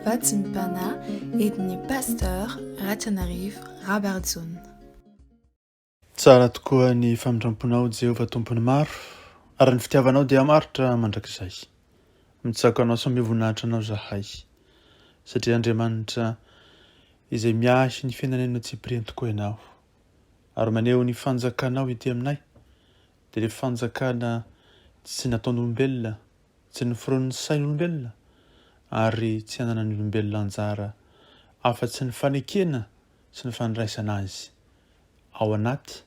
Vatsim-panahy entin'ny Pasteur Ratrianarivo Rabarijaona. Tsara tokoa ny famindramponao Jehovah Tompon'ny maro, ary ny fitiavanao dia maharitra mandrakizay. Mitsako anao sy mamehy voninahitra anao izahay, satria Andriamanitra izay miahy ny fiainanay no tsipiriany tokoa ianao, ary maneho ny fanjakanao ety aminay, dia ilay fanjakana tsy nataon'olombelona, tsy noforonin'ny sain'olombelona, ary tsy ananan'ny olombelona anjara afa-tsy ny fanekena sy ny fandraisana azy ao anaty,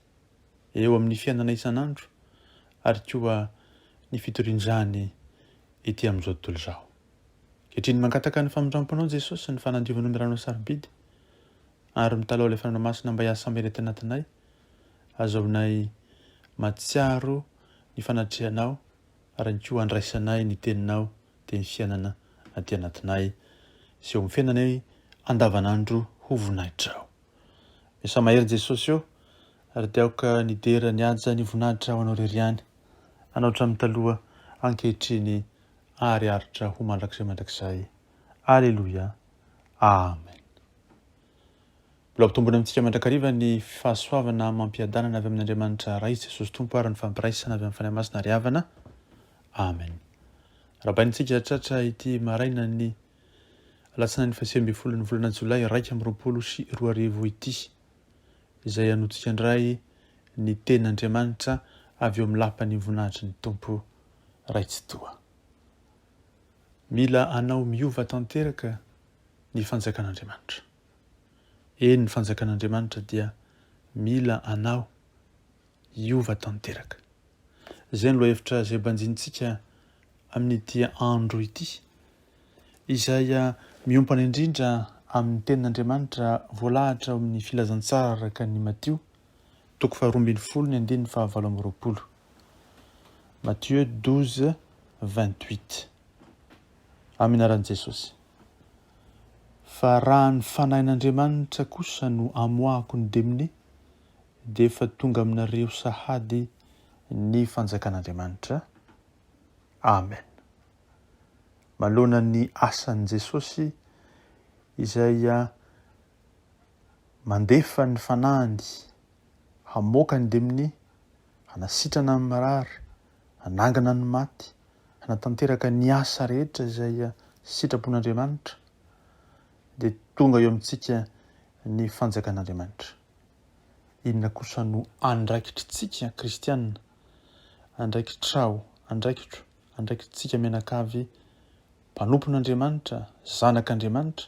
eo amin'ny fiainana isan'andro ary koa ny fitorian'izany ety amin'izao tontolo izao. Ankehitriny mangataka ny famindramponao Jesosy sy ny fanadiovanao ny ranao sarobidy ary mitalaho ilay Fanahy Masina mba hiasa mahery aty anatinay, azahoanay mahatsiaro ny fanatrehanao ary koa andraisanay ny teninao dia ny fiainana aty anatinay sy eo amin'ny fiainanay andavanandro ho voninahitrao. Miasa mahery Jesosy ô, ary dia aoka ny dera, ny haja, ny voninahitra ho Anao irery ihany, Anao hatramin'ny taloha, ankehitriny, ary haharitra ho mandrakizay mandrakizay. Aleloia. Amen. Mbola ampitombona amintsika mandrakariva ny fahasoavana amam-piadanana avy amin'Andriamanitra Ray sy Jesosy Tompo ary ny fampiraisana avy amin'ny Fanahy Masina ary havana. Amen. Arahabaintsika tratra ity marainan'ny Alatsinainy fahasivy ambin'ny folon'ny volana jolay 2021 ity, izay hanotsika indray ny tenin'Andriamanitra avy eo amin'ny lapan'ny voninahitry ny Tompo Ray Tsitoha. Mila anao miova tanteraka ny fanjakan'Andriamanitra. Eny, ny fanjakan'Andriamanitra dia mila anao hiova tanteraka. Izay no lohahevitra izay banjinintsika amin'ity andro ity, izay miompana indrindra amin'ny tenin'Andriamanitra voalahatra ao amin'ny Filazantsara araka ny Matio, toko faharoa ambin'ny folo ny andininy fahavalo amby roapolo. Matthieu 12, 28. Amin'ny anaran'i Jesosy. Fa raha ny Fanahin'Andriamanitra kosa no amoahako ny demonia, dia efa tonga aminareo sahady ny fanjakan'Andriamanitra. Amen. Manoloana ny asan'i Jesosy izay mandefa ny fanahiny hamoaka ny demonia, hanasitrana ny marary, hanangana ny maty, hanatanteraka ny asa rehetra izay sitrapon'Andriamanitra, dia tonga eo amintsika ny fanjakan'Andriamanitra. Inona kosa no andraikitritsika kristiana? Andraikitrao, andraikitro, andraikitsika mianakavy mpanompon'Andriamanitra, zanak'Andriamanitra,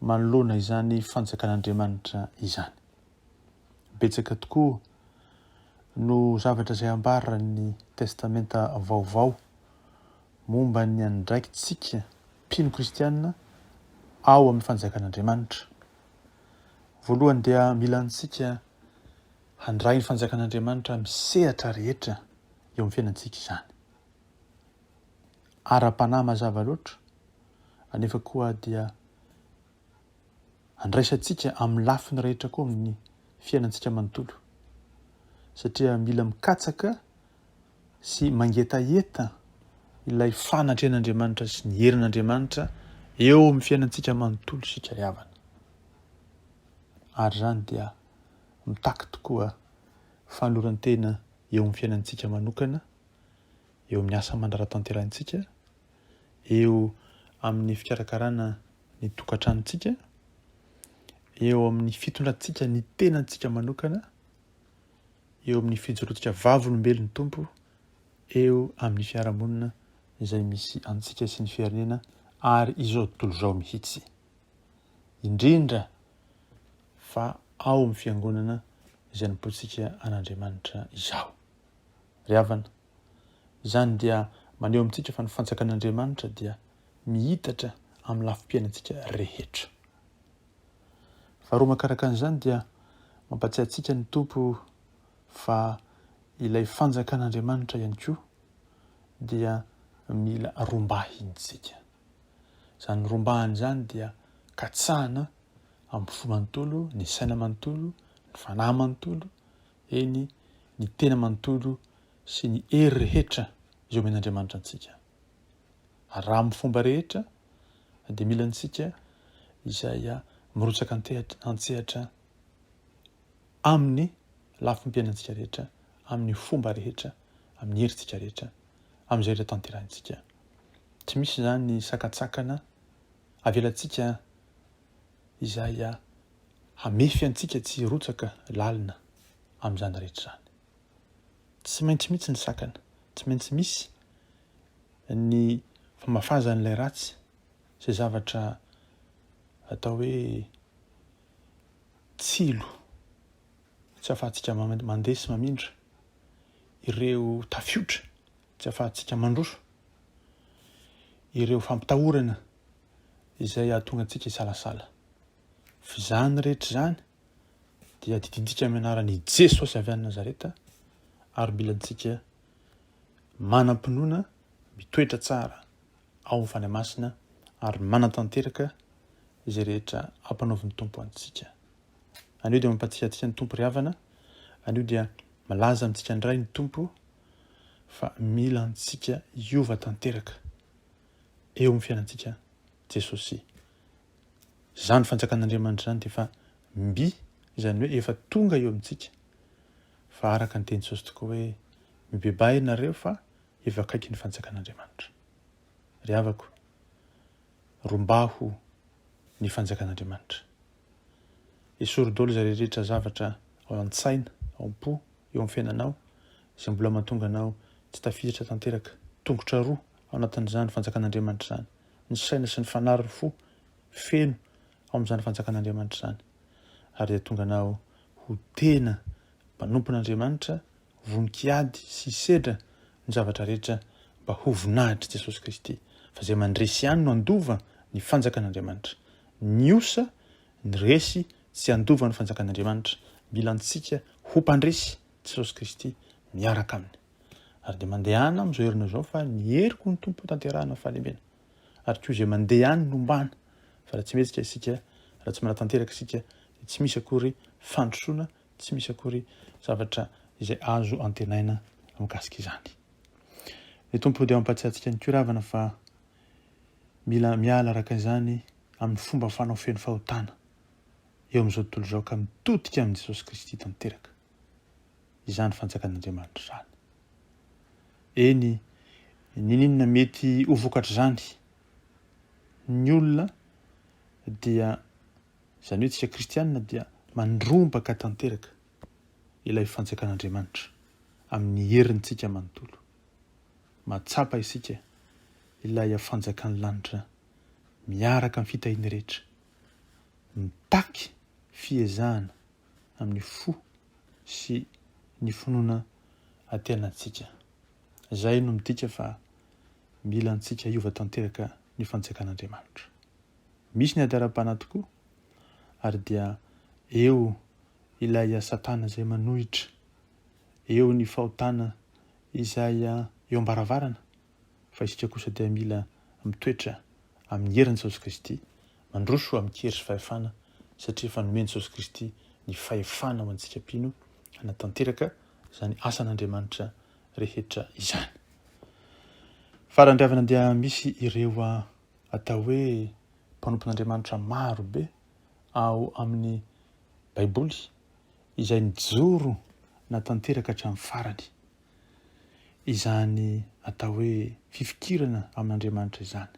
manoloana izany fanjakan'Andriamanitra izany. Betsaka tokoa no zavatra izay ambaran'ny Testamenta Vaovao momba ny andraikitsika mpino kristiana ao amin'ny fanjakan'Andriamanitra. Voalohany dia mila antsika handray ny fanjakan'Andriamanitra amin'ny sehatra rehetra eo amin'ny fiainantsika izany. Ara-panahy mazava loatra, anefa koa dia andraisantsika amin'ny lafiny rehetra koa amin'ny fiainantsika manontolo. Satria mila mikatsaka sy mangetaheta ilay fanatrehan'Andriamanitra sy ny herin'Andriamanitra eo amin'ny fiainantsika manontolo isika ry havana. Ary izany dia mitaky tokoa fanoloran-tena eo amin'ny fiainantsika manokana, eo amin'ny asa aman-draharaha tanterahintsika, eo amin'ny fikarakarana ny tokantranontsika, eo amin'ny fitondrantsika ny tenantsika manokana, eo amin'ny fijoroantsika vavolombelon'ny Tompo eo amin'ny fiarahamonina izay misy antsika sy ny firenena ary izao tontolo izao mihitsy. Indrindra fa ao amin'ny fiangonana izay anompoantsika an'Andriamanitra izao. Ry havana, izany dia maneho amintsika fa ny fanjakan'Andriamanitra dia mihitatra amin'ny lafim-piainantsika rehetra. Faharoa makaraka an'izany dia mampatsiahy antsika ny Tompo fa ilay fanjakan'Andriamanitra ihany koa dia mila rombahintsika. Izany rombahana izany dia katsahana amin'ny fo manontolo, ny saina manontolo, ny fanahy manontolo, eny ny tena manontolo sy ny hery rehetra izay omen'Andriamanitra antsika. Ary raha amin'ny fomba rehetra, Dia mila antsika izay mirotsaka an-tsehatra amin'ny lafim-piainantsika rehetra, amin'ny fomba rehetra, amin'ny herintsika rehetra, amin'izay rehetra tanterahintsika. Tsy misy izany ny sakantsakana avelantsika izay hamefy antsika tsy hirotsaka lalina amin'izany rehetra izany. Tsy maintsy mihitsy ny sakana, tsy maintsy misy ny famafazan'ilay ratsy izay zavatra atao hoe tsilo tsy ahafahantsika mandeha sy mamindra, ireo tafiotra tsy ahafahantsika mandroso, ireo fampitahorana izay hahatonga antsika hisalasala. F'izany rehetra izany dia didintsika amin'ny anaran'i Jesosy avy any Nazareta ary mila antsika manam-pinoana mitoetra tsara ao amin'ny Fanahy Masina ary manatanteraka izay rehetra ampanaovin'ny Tompo antsika. Anio dia mampatsiahy antsika ny Tompo ry havana, anio dia milaza amintsika indray ny Tompo fa mila antsika hiova tanteraka eo amin'ny fiainantsika Jesosy. Izany fanjakan'Andriamanitra izany dia efa mby, izany hoe efa tonga eo amintsika, fa araka ny teny Jesosy tokoa hoe mibebaha ianareo fa efa akaiky ny fanjakan'Andriamanitra. Ry havako, rombaho ny fanjakan'Andriamanitra. Esory daholo izay rehetra zavatra ao an-tsaina, ao am-po, eo amin'ny fiainanao, izay mbola mahatonga anao tsy tafiditra tanteraka, tongotra roa ao anatin'izany fanjakan'Andriamanitra izany, ny saina sy ny fanahy ary ny fo feno ao amin'izany fanjakan'Andriamanitra izany, ary dia tonga anao ho tena mpanompon'Andriamanitra vonon-kiady sy hisedra ny zavatra rehetra mba ho voninahitr'i Jesosy Kristy, fa izay mandresy ihany no handova ny fanjakan'Andriamanitra. Ny osa, ny resy tsy handova ny fanjakan'Andriamanitra. Mila antsika ho mpandresy Jesosy Kristy miaraka aminy. Ary dia mandehana amin'izao herinao izao fa ny heriko ny Tompo tanterahana fahalemena. Ary koa izay mandeha any no ombana. Fa raha tsy mihetsika isika, raha tsy manatanteraka isika, dia tsy misy akory fandrosoana Tsy misy akory zavatra izay azo antenaina mikasika izany. Ny Tompo dia mampahatsiahy antsika ihany koa ry havana fa mila miala araka izany amin'ny fomba fanao feno fahotana eo amin'izao tontolo izao ka mitodika amin'i Jesosy Kristy tanteraka izany fanjakan'Andriamanitra izany. Eny, n'inon'inona mety ho vokatr'izany, ny olona dia Izany hoe tsika kristianina dia mandrombaka tanteraka ilay fanjakan'Andriamanitra amin'ny herintsika manontolo. Mahatsapa isika ilay fanjakan'ny lanitra miaraka amin'ny fitahiany rehetra. Mitaky fiezahana amin'ny fo sy ny finoana aty anatintsika. Izay no midika fa mila antsika hiova tanteraka ny fanjakan'Andriamanitra. Misy ny ady ara-panahy tokoa, ary dia eo ilay Satana izay manohitra, eo ny fahotana izay eo am-baravarana, fa isika kosa dia mila mitoetra amin'ny herin'i Jesosy Kristy, mandroso amin-kery sy fahefana, satria efa nomen'i Jesosy Kristy ny fahefana ho antsika mpino hanatanteraka izany asan'Andriamanitra rehetra izany. Farany ry havana dia misy ireo atao hoe mpanompon'Andriamanitra maro be ao amin'ny Baiboly izay nijoro na tanteraka hatramin'ny farany izany atao hoe fifikirana amin'Andriamanitra izany.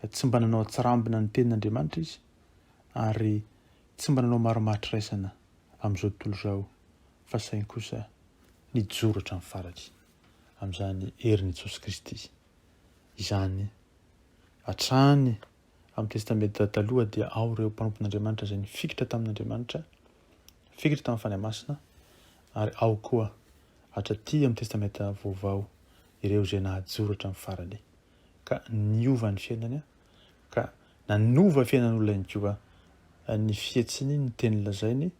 Ka tsy mba nanao atsirambina ny tenin'Andriamanitra izy ary tsy mba nanao marimaritra iraisana amin'izao tontolo izao fa saingy kosa nijoro hatramin'ny farany amin'izany herin'i Jesosy Kristy izany. Hatrany amin'ny Testamenta Taloha dia ao ireo mpanompon'Andriamanitra izay nifikitra tamin'Andriamanitra, nifikitra tamin'ny Fanahy Masina, ary ao koa hatraty amin'ny Testamenta Vaovao ireo izay nahajoro hatramin'ny farany ka niova ny fiainany, ka nanova fiainan'olona ihany koa ny fihetsiny, ny teny lazainy,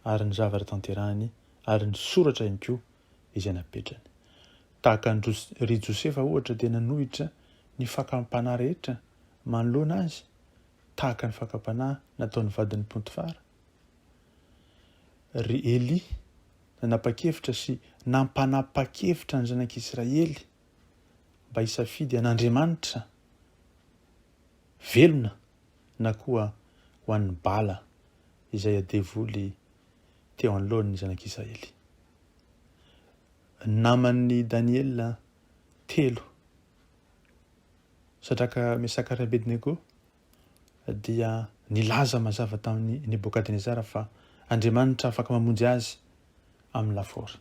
ary ny zavatra tanterahiny, ary ny soratra ihany koa izay napetrany. Tahaka an-dry Josefa ohatra dia nanohitra ny fakam-panahy rehetra manoloana azy tahaka ny fakam-panahy nataon'ny vadin'i Pontifara. Ry Elia nanapa-kevitra sy nampanapa-kevitra ny zanak'Israely mba hisafidy an'Andriamanitra. velona na koa ho an'ny Bala izay devoly teo anoloan'ny zanak'Israely. Naman'i Daniela telo, Sadraka, Mesaka ary Abednego, dia nilaza mazava tamin'i Nebokadnezara fa Andriamanitra afaka mamonjy azy amin'ny lafaoro.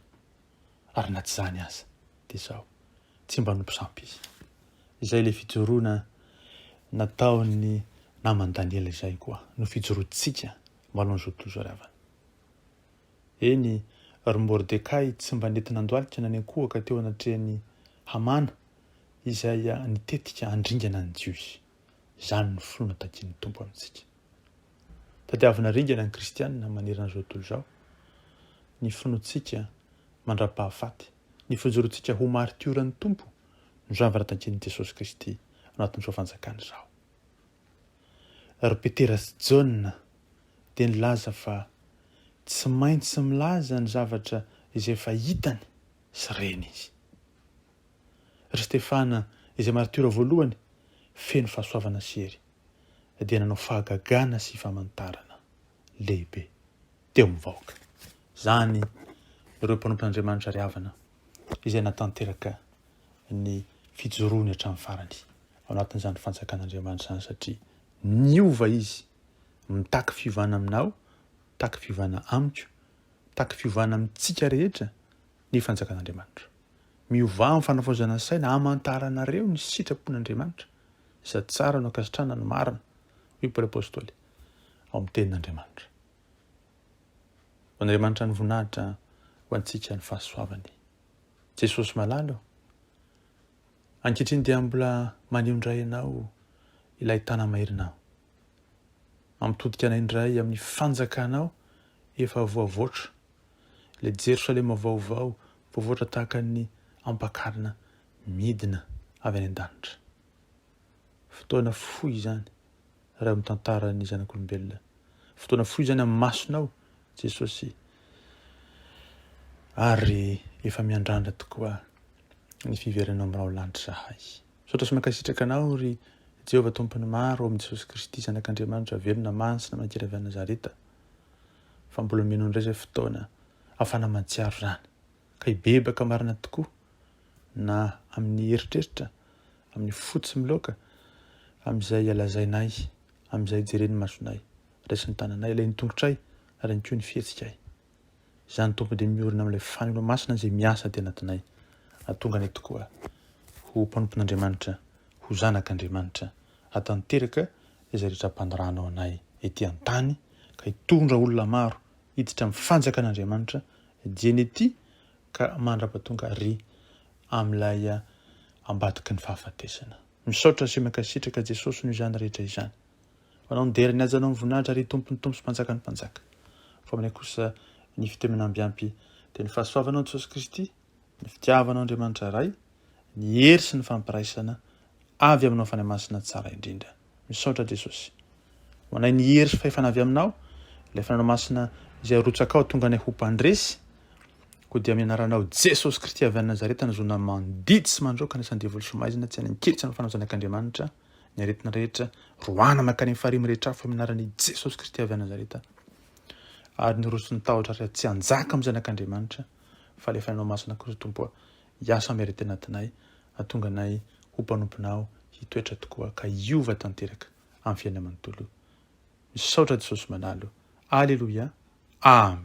Ary na tsy izany aza, dia izao, tsy mba hanompo sampy izy. Izay ilay fijoroana nataon'ny naman'i Daniela izay koa no fijoroantsika manoloana izao tontolo izao ry havana. Eny, ry Mordekay tsy mba nety nandohalika na niankohoka teo anatrehan'i Hamana izay nitetika handringana ny Jiosy. Izany no finoana takian'ny Tompo amintsika. Tadiavina ringana ny kristiana manerana izao tontolo izao, ny finoantsika mandra-pahafaty, ny fijoroantsika ho martioran'ny Tompo no zavatra takian'i Jesosy Kristy ao anatin'izao fanjakana izao. Ry Petera sy Jaona dia nilaza fa tsy maintsy milaza ny zavatra izay efa hitany sy reny izy. Ry Stefana izay martiora voalohany feno fahasoavana sy hery dia nanao fahagagana sy famantarana lehibe teo amin'ny vahoaka. Izany ireo mpanompon'Andriamanitra ry havana izay natanteraka ny fijoroany hatramin'ny farany ao anatin'izany fanjakan'Andriamanitra izany satria niova izy, mitaky fiovana aminao, mitaky fiovana amiko, mitaky fiovana amintsika rehetra ny fanjakan'Andriamanitra. Miovà amin'ny fanavaozana ny saina hamantaranareo ny sitrapon'Andriamanitra, izay tsara no ankasitrahana no marina, hoy Paoly Apostoly ao amin'ny tenin'Andriamanitra. Ho an'Andriamanitra ny voninahitra, ho antsika ny fahasoavany. Jesosy malala ô, ankehitriny dia mbola maneho indray Ianao ilay tana-maherinao. Mampitodika anay indray amin'ny fanjakanao efa voavoatra, ilay Jerosalema vaovao voavoatra tahaka ny ampakarina midina avy any an-danitra. Fotoana fohy izany raha eo amin'ny tantaran'ny zanak'olombelona. Fotoana fohy izany amin'ny masonao, Jesosy. Ary efa miandrandra tokoa ny fiverenao aminao lanitra izahay. Misaotra sy mankasitraka anao ry Jehovah Tompon'ny maro ao amin'i Jesosy Kristy Zanak'Andriamanitra velona masina mankery avy any Nazareta fa mbola omenao indray izay fotoana ahafahana mahatsiaro izany ka hibebaka marina tokoa na amin'ny eritreritra, amin'ny fo tsy miloaka, amin'izay lazainay, amin'izay jeren'ny masonay, raisin'ny tananay, alain'ny tongotray ary ihany koa ny fihetsikay. Izany Tompo dia miorina amin'ilay fanilo masina izay miasa aty anatinay, hahatonga anay tokoa ho mpanompon'Andriamanitra, ho zanak'Andriamanitra, hahatanteraka izay rehetra ampanirahanao anay ety an-tany ka hitondra olona maro hiditra amin'ny fanjakan'Andriamanitra dieny ety ka mandra-pahatonga ary amin'ilay ambadiky ny fahafatesana. Misaotra sy mankasitraka Jesosy noho izany rehetra izany. Ho Anao ny dera, ny haja Anao ny voninahitra ry Tompon'ny Tompo sy Mpanjakan'ny Mpanjaka. Fa aminay kosa ny fitemana ambiampy dia ny fahasoavanao Jesosy Kristy, ny fitiavanao Andriamanitra Ray, ny hery sy ny fampiraisana avy aminao Fanahy Masina tsara indrindra. Misaotra Jesosy. Ho anay ny hery sy fahefana avy aminao, ilay Fanahinao Masina izay arotsakao hahatonga anay ho mpandresy. Koa dia amin'ny anaranao Jesosy Kristy avy any Nazareta nazoana mandidy sy mandroaka ny asan'ny devoly sy maizina tsy hanan-kery tsy hanao fanao zanak'Andriamanitra ny aretina rehetra roahana mankany amin'ny farihy mirehitra afo amin'ny anaran'i Jesosy Kristy avy any Nazareta ary ny roso ny tahotra ary tsy hanjaka amin'ny zanak'Andriamanitra fa ilay Fanahinao Masina kosa Tompo hiasa amin'ny aretina anatinay Hahatonga anay ho mpanomponao hitoetra tokoa ka hiova tanteraka amin'ny fiainana manontolo. Misaotra Jesosy Manalo. Aleloia. Amen.